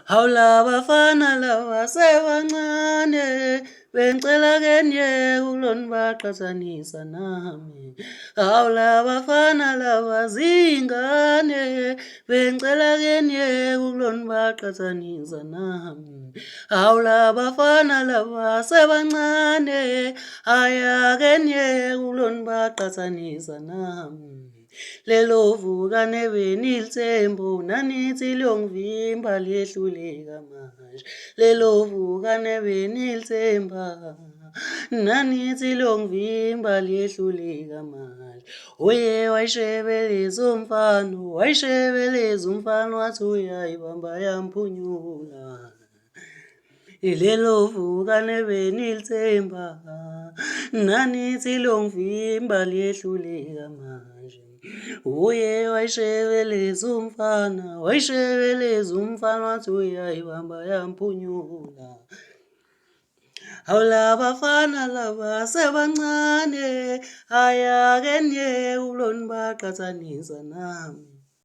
Hawu labafana laba sebancane bengicela ke niyeke ukulonibaqhathanisa nami. Hawu labafana laba zingane bengicela ke niyeke ukulonibaqhathanisa nami. Hawu labafana laba sebancane ayake niyeke ukulonibaqhathanisa nami. Lelo vukane benilithembu nanithi liyongivimba liyehluleka manje. Lelo vukane benilithemba nanithi liyongivimba liyehluleka manje. Uye wayishebeleza umfana, wayishebeleza umfana wathi uyayibamba yamphunyula. Lelo vukane benilithemba nanithi longivimba liyehluleka manje. Uye wayishebeleza umfana, wayishebeleza umfana wathi uyayibamba yamphunyula. Hawu labafana laba sebancane, ayake niyeke ukulonibaqhathanisa nami.